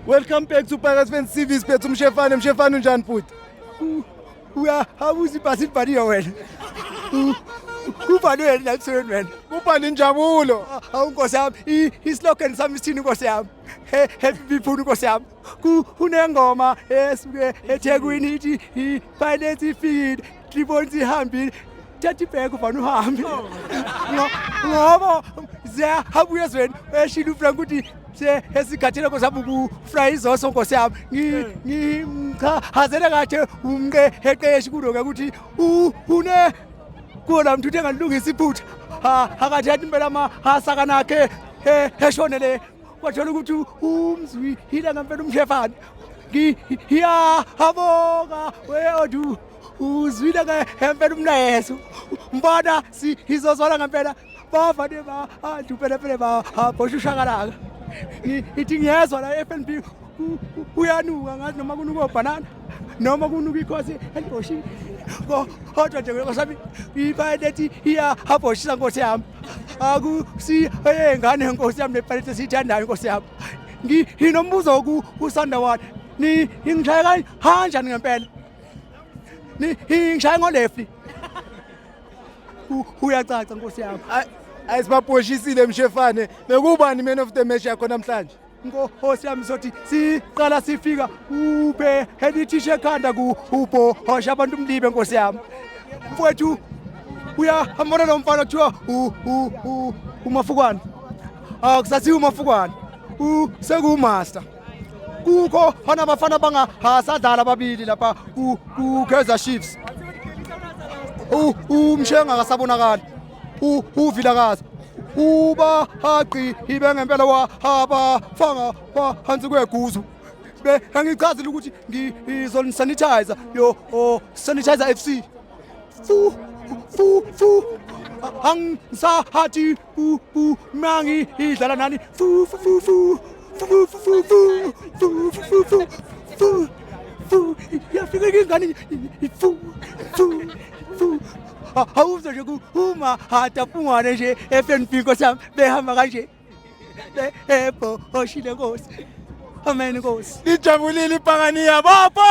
Welcome back to Pirates Fans TV. Siphethe umshefane, mshefane unjani futhi? Uyahabuza ibhasi libhaliwe wena. Kubhalwe wena la ebusweni wena. Kubhala injabulo. Awu nkosi yami, islogan sami sithini nkosi yami? Happy people nkosi yami. Kunengoma esuke eThekwini ithi i-Pirates ifikile, 3 points ihambile. Thatha ibheke ufana uhambe. Ngoba ziyahabuya ezweni eshilo uFrank ukuthi se esikhathele nkosi yami ukufly izoso nkosi yami. Ngi cha hazele kahle umqe eqeshi kuloke ukuthi une kulo mntu uthi engalungisa iphutha akathi yathi impela ama asakanakhe eshonele kwathola ukuthi umzwi hila ngempela umshefane ngiyahaboka weodu uzwile ngempela umlayezo mbona sizozwana ngempela bavane ba antu phela phela ba bhosha ushakalaka ithi ngiyezwa la FNB uyanuka ngathi noma kunuka obhanana noma kunuka ikhosi elibhoshile kodwa nje nkosi yami iPirates iyabhoshisa nkosi yami akusi eyengane nkosi yami nePirates esiyithandayo nkosi yami nginombuzo ku uSandawana ni ingishaya kanjani ngempela ni ingishaya ngolefti uyacaca nkosi yami. Ayisibabhoshisile mshefane. Bekubani man of the match yakho namhlanje? Nkosi yami sothi siqala sifika ube helithishe ekhanda ku ubho hosha abantu umlibe nkosi yami mfowethu uyahambona lo mfana kuthiwa umafukwane akusasiwa umafukwane sekumaster kukho khona abafana bangasadlala ababili lapha ku-Kaizer Chiefs umshenga akasabonakali uvilakazi uba haqi ibe ngempela wahabafanga phansi kweguzu be angichazile ukuthi ngizonisanitizer yo oh, sanitizer FC fu fu fu angisahathi pu pu mangi idlala nani fu fu fu fu fu fu fu fu fu fu fu fu fu yafika ingane fu fu fu awuzwe nje uma hatafungwane nje FNB nkosi yami behamba kanje ebo oshile nkosi amen nkosi. Lijabulile ibhakaniya baba.